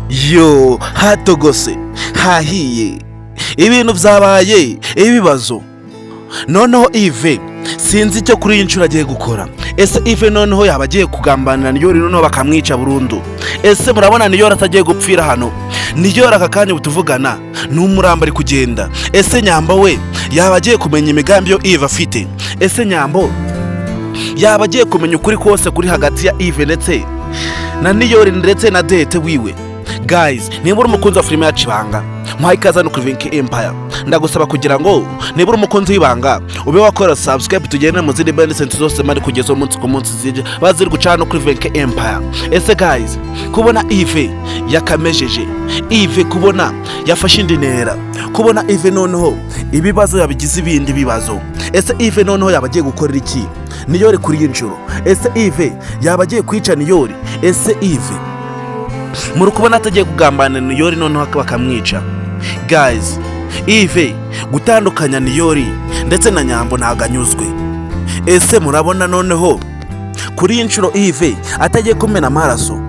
Yo, hatogose, hahiye, ibintu byabaye ibibazo. Noneho Yves, sinzi icyo kuri iyi nshuro agiye gukora. Ese Yves noneho yaba agiye kugambanira Niyori, noneho bakamwica burundu? Ese murabona Niyori atagiye gupfira hano? Niyori aka kanya tuvugana ni umurambo ari kugenda. Ese Nyambo we yaba agiye kumenya imigambi yo Yves afite? Ese Nyambo yaba agiye kumenya ukuri kose kuri hagati ya Yves ndetse na Niyori ndetse na Dete wiwe? Guys, niba uri umukunzi wa filime yacu Ibanga, muhaye ikaze hano kuri Vinki Empire. Ndagusaba kugira ngo niba uri umukunzi w'Ibanga ube wakora subscribe, tugende mu zindi benefits zose mari kugeza umunsi ku munsi zijya baziri guca hano kuri Vinki Empire. Ese guys, kubona Yves yakamejeje, Yves kubona yafashe indi ntera, kubona Yves noneho ibibazo yabigize ibindi bibazo, ese Yves noneho yaba agiye gukorera iki Niyori kuri iyi nshuro? Ese Yves yaba agiye kwica Niyori? Ese Yves muri kubona atagiye kugambana Niyori, noneho bakamwica? Guys, Yves gutandukanya Niyori ndetse na Nyambo ntabwo anyuzwe. Ese murabona noneho kuri iyi nshuro Yves atagiye kumena amaraso?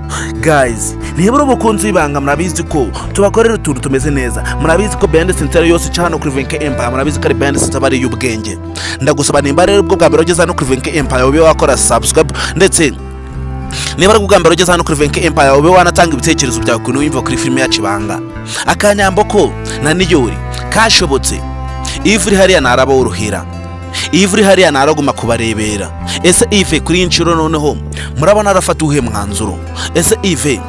Guys, niba uri umukunzi w'Ibanga, murabizi ko tubakorera utuntu tumeze neza. Murabizi ko band sincere yose ica hano kuri Venke Empire, murabizi ko ari band sincere, aba ari iy'ubwenge. Ndagusaba, nimba rero ubwo bwa mbere ugeze hano kuri Venke Empire, ube wakora subscribe, ndetse niba ari ubwa mbere ugeze hano kuri Venke Empire, ube wanatanga ibitekerezo byawe ukuntu wiyumva kuri filime yacu Ibanga. Akanyambo ko na Niyori kashobotse. Yves uri hariya ntaraborohera, Yves uri hariya ntaraguma kubarebera. Ese Yves kuri iyi nshuro noneho murabona arafata uwuhe mwanzuro? Ese Yves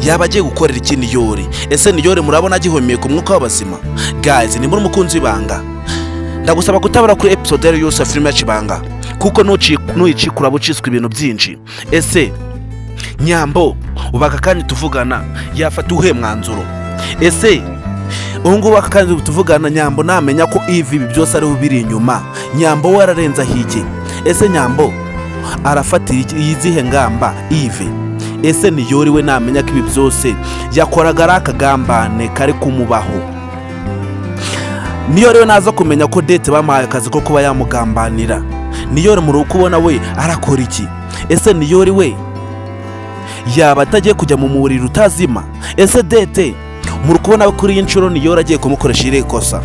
yaba agiye gukorera iki Niyori? Ese Niyori murabona agihumeka umwuka w'abazima? Guys, ni muri umukunzi w'Ibanga, ndagusaba kutabura kuri episode yose ya filime yacu Ibanga, kuko nuyicika uraba ucitswe ibintu byinshi. Ese Nyambo ubu aka kanya tuvugana yafata uwuhe mwanzuro? Ese ubu ngubu aka kanya tuvugana, Nyambo namenya ko Yves ibi byose ariho biri inyuma, Nyambo we ararenza hiki? Ese Nyambo arafatira izihe ngamba Yves? Ese Niyori we namenya ko ibi byose yakoraga ari akagambane kari kumubaho, Niyori we naza kumenya ko Dete bamuhaye akazi ko kuba yamugambanira, Niyori muri kubona we arakora iki? Ese Niyori we yaba atagiye kujya mu muriro utazima? Ese Dete muri kubona kuri iyi nshuro Niyori agiye kumukoresha irihe kosa?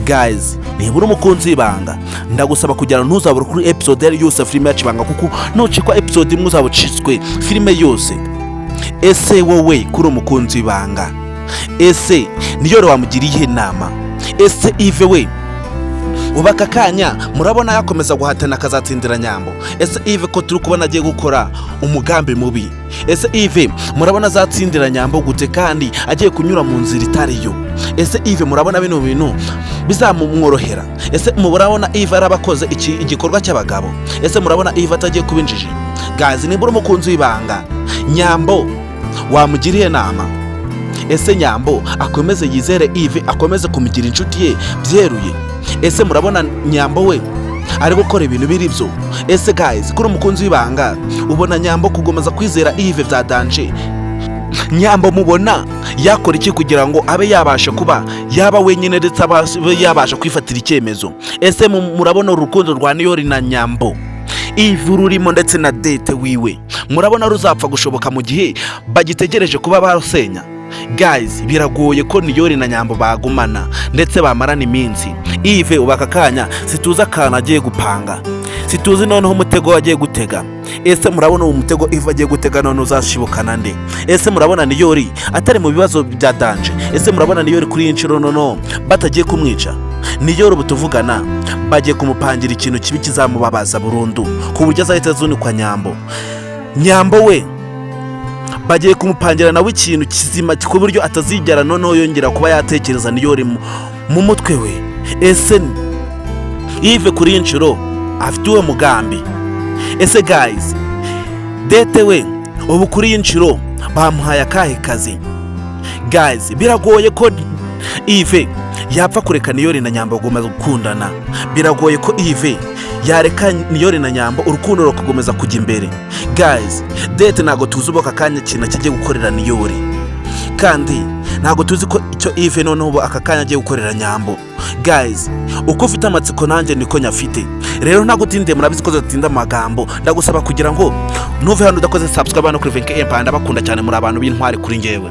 Guys, niba uri umukunzi w'Ibanga, ndagusaba kugira ngo ntuzabure kuri episode yose ya filime yacu Ibanga, kuko nucikwa episode imwe uzaba ucitswe filime yose. Ese wowe kuri umukunzi w'Ibanga, ese Niyori wamugira iyihe nama? Ese Yves we ubu aka kanya murabona yakomeza guhatana akazatsindira Nyambo? Ese Yves ko turi kubona agiye gukora umugambi mubi, ese Yves murabona azatsindira Nyambo gute kandi agiye kunyura mu nzira itariyo? Ese Yves murabona bino bintu bizamumworohera? Ese murabona Yves araba akoze igikorwa cy'abagabo? Ese murabona Yves atagiye kuba injiji? Guys, niba uri umukunzi w'Ibanga, Nyambo wamugiriye inama? Ese Nyambo akomeze yizere Yves, akomeze kumugira inshuti ye byeruye? Ese murabona Nyambo we ari gukora ibintu biri byo? Ese guys, kuri umukunzi w'Ibanga, ubona Nyambo kugomeza kwizera Yves bya danger? Nyambo mubona yakora iki kugira ngo abe yabasha kuba yaba wenyine ndetse abe yabasha kwifatira icyemezo? Ese murabona urukundo rwa Niyori na Nyambo, Yves rurimo ndetse na Dete wiwe, murabona ruzapfa gushoboka mu gihe bagitegereje kuba barusenya? Guys, biragoye ko Niyori na Nyambo bagumana ndetse bamarana iminsi. Yves ubu aka kanya situzi akantu agiye gupanga, situzi noneho umutego agiye gutega. Ese murabona uwo mutego Yves agiye gutega none uzashibukana nde? Ese murabona Niyori atari mu bibazo bya danger? Ese murabona Niyori kuri iyi nshuro noneho batagiye kumwica? Niyori ubu tuvugana bagiye kumupangira ikintu kibi kizamubabaza burundu, ku buryo azahita azunikwa Nyambo. Nyambo we bagiye kumupangira nawe ikintu kizima, ku buryo atazigera noneho yongera kuba yatekereza Niyori mu mutwe we. Ese Yves kuri iyi nshuro afite uwo mugambi? Ese guys, Dete we ubu kuri iyi nshuro bamuhaye akahe kazi? Guys, biragoye ko Yves yapfa kureka Niyori na Nyambo gukomeza gukundana. Biragoye ko Yves yareka Niyori na Nyambo urukundo rugakomeza kujya imbere. Guys, Dete ntabwo tuzi ubu aka kanya ikintu kigiye gukorera Niyori, kandi ntabwo tuzi ko icyo Yves noneho ubu aka kanya agiye gukorera Nyambo. Guys, uko ufite amatsiko nanjye niko nyafite. Rero ntabwo utinde, murabizi ko tudatinda amagambo. Ndagusaba kugira ngo ntuve hano udakoze subscribe hano kuri Venke Empire. Ndabakunda cyane, muri abantu b'intwari kuri njyewe.